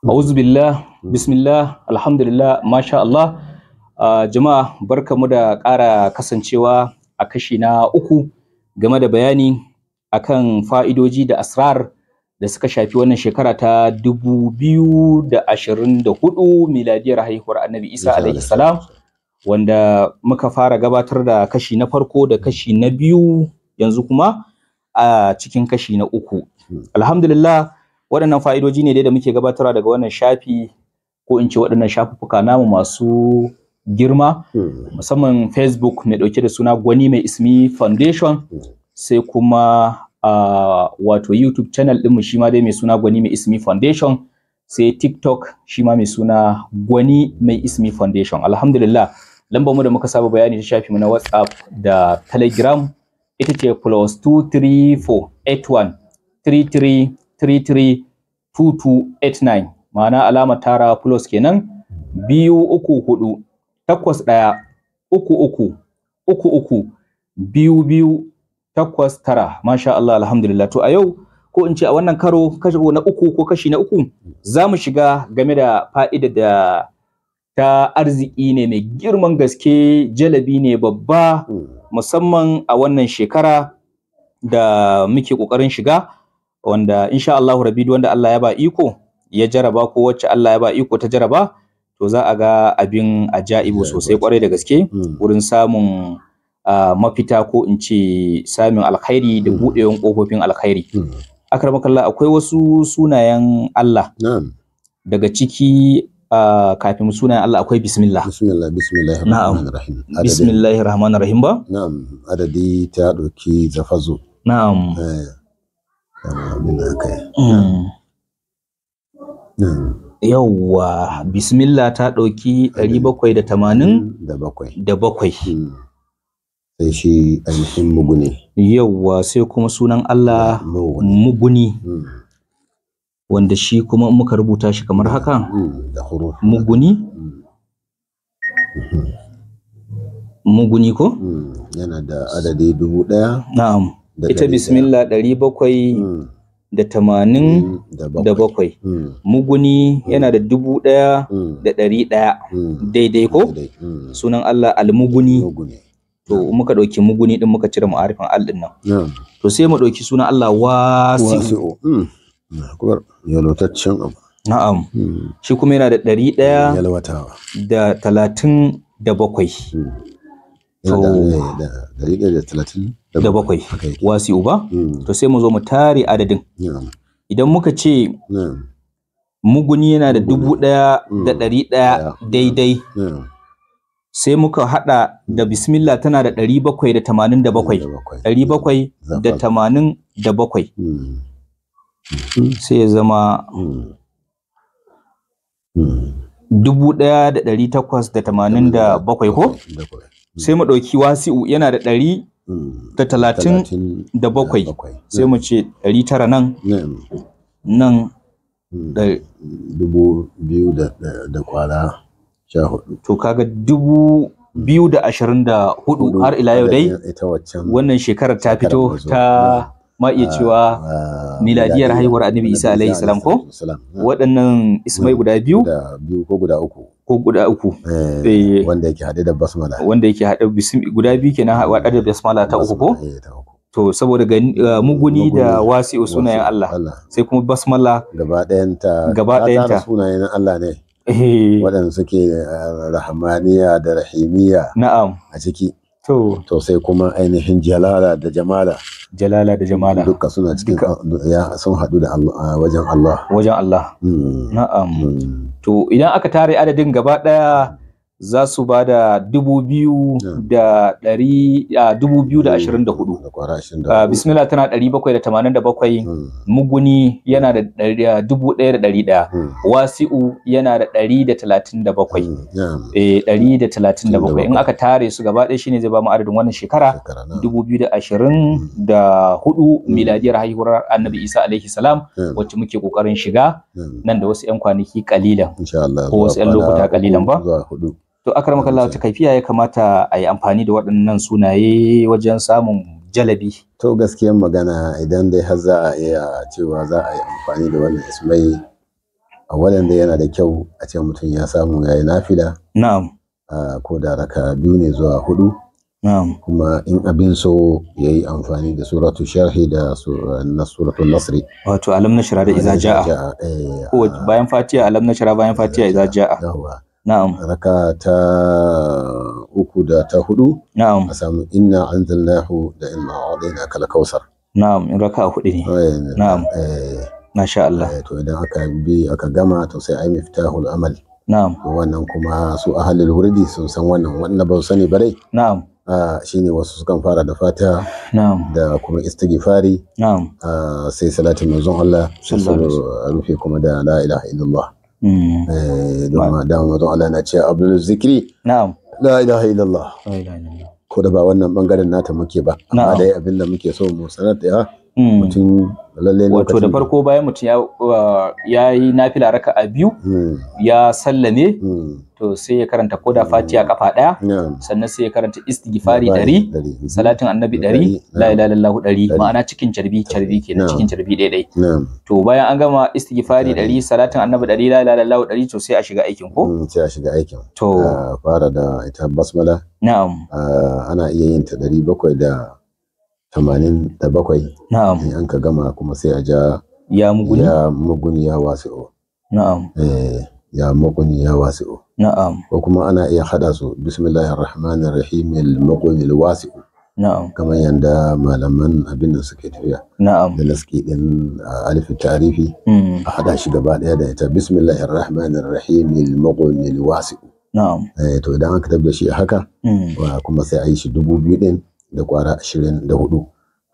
A'udhu billah, bismillah, alhamdulillah, masha Allah. Jama'a barkamu da ƙara kasancewa a kashi na uku game da bayani akan fa'idoji da asrar da suka shafi wannan shekara ta 2024 miladiyar haihuwar Annabi Isa alaihi salam, wanda muka fara gabatar da kashi na farko da kashi na biyu, yanzu kuma a cikin kashi na uku. Alhamdulillah, waɗannan fa'idoji ne dai da muke gabatarwa daga wannan shafi, ko in ce waɗannan shafuffuka namu masu girma, musamman Facebook mai ɗauke da suna Gwani Mai Ismi Foundation, sai kuma wato YouTube channel ɗinmu shi ma dai mai suna Gwani Mai Ismi Foundation, sai TikTok shi ma mai suna Gwani Mai Ismi Foundation. Alhamdulillah, lambar mu da muka saba bayani ta shafi mu na WhatsApp da Telegram ita ce +234 81 33 33 2289, ma'ana alamar tara plus kenan, 234 81 33 33 22 89. Masha Allah, alhamdulillah. To a yau, ko in ce a wannan karo, kashi na uku ko kashi na uku, za mu shiga game da fa'ida da ta arziki ne mai girman gaske, jalabi ne babba, musamman a wannan shekara da muke ƙoƙarin shiga, wanda insha Allahu rabbi wanda Allah ya ba iko ya jaraba, ko wacce Allah ya ba iko ta jaraba, to za a ga abin ajaibu sosai kwarai da gaske wurin samun mafita, ko in ce samun alkhairi da buɗewan ƙofofin alkhairi. Akramakallah, akwai wasu sunayen Allah daga ciki, kafin sunayen Allah akwai bismillah. Bismillah, bismillahir rahmanir rahim. Bismillahir rahmanir rahim ba? Na'am, adadi ta ɗauki zafazu. Na'am. Abin da aka yi. Yawwa, bismillah ta ɗauki 787. Da bakwai. Da bakwai. Sai shi ainihin muguni. Yawwa, sai kuma sunan Allah Muguni, wanda shi kuma in muka rubuta shi kamar haka, da huruf. Muguni. Muguni ko? Yana da adadi 1000. Na'am. Ita bismillah 787. Muguni yana da 1100 daidai ko? Sunan Allah Almuguni. To muka ɗauki Muguni ɗin, muka cire ma'arifin al ɗin nan. To sai mu ɗauki sunan Allah Wasi'u. Yalwataccen abu. Na'am. Shi kuma yana da 100 Yalwatawa. da 37. 137. Da bakwai. Wasi'u ba? To sai mu zo mu tare adadin. Idan muka ce Muguni yana da 1100 daidai, sai muka haɗa da bismillah tana da 787. 787. Sai ya zama 1887 ko? Sai mu ɗauki Wasi'u, yana da 137. Sai mu ce 900 nan, nan da 2000 da kwara 14. To kaga 2024 har ila yau dai wannan shekarar ta fito ta ma iya cewa miladiyar haihuwar Annabi Isa alaihi salam ko? Waɗannan ismai guda biyu. Guda biyu ko guda uku. Ko guda uku. Wanda yake haɗe da basmala. Wanda yake haɗe, guda biyu kenan haɗe da basmala ta uku ko? To saboda Muguni da Wasi'u sunayen Allah, sai kuma basmala gaba ɗayanta. Gaba ɗayanta sunayen Allah ne waɗanda suke rahamaniya da rahimiya a ciki. To sai kuma ainihin jalala da jamala. Jalala da jamala. Duka suna cikin, sun haɗu da wajen Allah. Wajen Allah. Na'am. To idan aka tare adadin gaba ɗaya za su ba da 2024. Bismillah tana 787, Muguni yana da 1100, Wasi'u yana da 137. 137 in aka tare su gaba ɗaya shine zai ba mu adadin wannan shekara 2024 miladiyar haihuwar Annabi Isa alaihi salam, wacce muke kokarin shiga nan da wasu 'yan kwanaki kalilan ko wasu 'yan lokuta kalilan ba. To akramakallah, ta kaifiya ya kamata a yi amfani da waɗannan sunaye wajen samun jalabi? To gaskiyan magana, idan dai har za a iya cewa za a yi amfani da wannan ismai A waɗanda yana da kyau a ce mutum ya samu ya yi nafila. Na'am. Ko da raka 2 ne zuwa 4. Na'am. Kuma in abin so ya yi amfani da suratu sharhi da na suratul nasri. Wato alam nashra da iza ja'a. Ko bayan fatiha alam nashra, bayan fatiha iza ja'a. Na'am. Raka ta 3 da ta 4. Na'am. A samu inna anzalnahu da inna a'tainaka al-kausar. Na'am, in raka 4 ne. Na'am. Masha Allah. To idan aka bi aka gama to sai ai miftahul amal. Na'am. Wannan kuma su ahlul wurdi sun san wannan, wannan ba su sani ba dai. Na'am. Shine wasu sukan fara da fatiha. Na'am. Da kuma istighfari. Na'am. Sai salatin manzon Allah, sai rufe kuma da la ilaha illallah. Domin da manzon Allah na ce abdul zikri. Na'am. La ilaha illallah. La ilaha illallah. Ko da ba wannan bangaren nata muke ba, amma dai abin da muke so mu sanar da mutum lalle wato da farko bayan mutum ya yi nafila raka'a 2 ya sallame, to sai ya karanta koda fatiha kafa 1, sannan sai ya karanta istighfari 100, salatin annabi 100, la ilaha illallah 100, ma'ana cikin carbi kenan, cikin carbi ɗaya. To bayan an gama istighfari 100, salatin annabi 100, la ilaha illallah 100, to sai a shiga aikin ko? Sai a shiga aikin. To fara da ita basmala. Na'am. Ana iya yin ta 787. Na'am. In an ka gama kuma sai a ja ya muguni, ya muguni ya wasi'u. Na'am. Ya muguni ya wasi'u. Na'am. Ko kuma ana iya hada su bismillahir rahmanir rahim al mughni al wasi'u. Na'am. Kamar yanda malaman abin da suke tafiya. Na'am. Da naski din alif tarifi. A hada shi gaba daya da ita bismillahir rahmanir rahim al mughni al wasi'u. Na'am. To idan aka tabbata shi haka, kuma sai a yi shi 2000 din da kwara 24,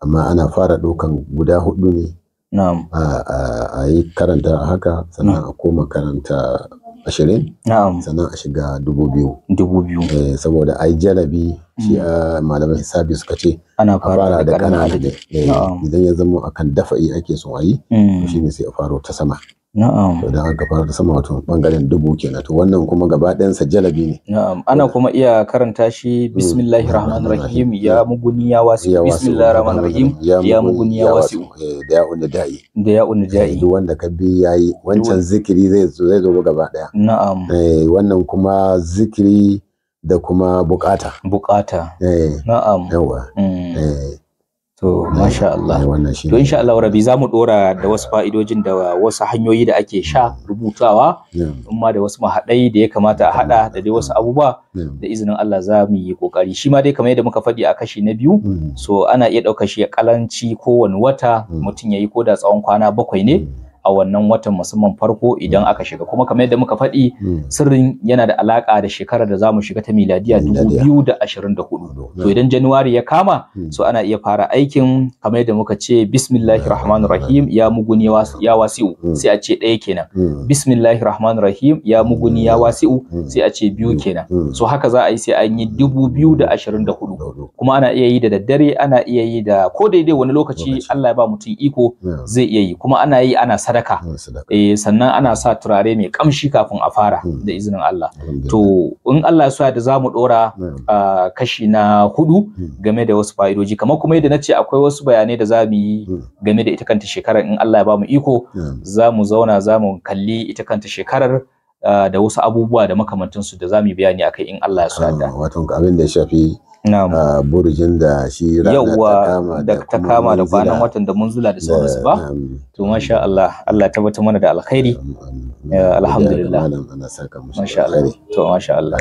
amma ana fara ɗaukan guda 4 ne. Na'am. A yi karanta haka, sannan a koma karanta 20. Na'am. Sannan a shiga 2000. 2000. Saboda ai jalabi shi a malaman hisabi suka ce ana fara da ƙananan adadi. Idan ya zama akan dafa'i ake son a yi, to shine sai a faro ta sama. Na'am. To idan aka fara da sama wato bangaren 1000 kenan. To wannan kuma gaba ɗayansa jalabi ne. Na'am. Ana kuma iya karanta shi bismillahir rahmanir rahim ya muguni ya wasi'u, bismillahir rahmanir rahim ya muguni ya wasi'u, da ya unni da'i. Da ya unni da'i. Duk wanda ka bi yayi wancan zikiri zai zo gaba ɗaya. Na'am. Wannan kuma zikiri da kuma bukata. Bukata. Na'am. Yawa. To masha Allah. To insha Allah rabi zamu dora da wasu fa'idojin da wasu hanyoyi da ake sha rubutawa, amma da wasu mahadai da ya kamata a hada da dai wasu abubuwa da izinin Allah za mu yi kokari. Shi ma dai kamar yadda muka faɗi a kashi na 2, so ana iya ɗaukar shi ya kalanci kowane wata mutum yayi ko da tsawon kwana 7 ne a wannan watan, musamman farko idan aka shiga. Kuma kamar yadda muka faɗi, sirrin yana da alaka da shekarar da zamu shiga ta miladiya 2024. To idan Januwari ya kama, so ana iya fara aikin kamar yadda muka ce bismillahir rahmanir rahim ya muguni ya wasi'u, sai a ce 1 kenan. Bismillahir rahmanir rahim ya muguni ya wasi'u, sai a ce 2 kenan. So haka za a yi sai an yi 2024. Kuma ana iya yi da daddare, ana iya yi da ko daidai wani lokaci Allah ya ba mutum iko zai iya yi. Kuma ana yi ana sadaka. Sannan ana sa turare mai kamshi kafin a fara da izinin Allah. To in Allah ya so da zamu dora kashi na 4 game da wasu fa'idoji, kamar kuma yadda nace akwai wasu bayanai da zamu yi game da ita kanta shekarar. In Allah ya bamu iko zamu zauna zamu kalli ita kanta shekarar da wasu abubuwa da makamantansu da zamu yi bayani akai in Allah ya so da. Wato abin da ya shafi burjin da shi rana ta kama da kwanan watan da munzula da sauransu ba. To masha Allah, Allah ya tabbatar mana da alkhairi. Alhamdulillah. Masha Allah. To masha Allah.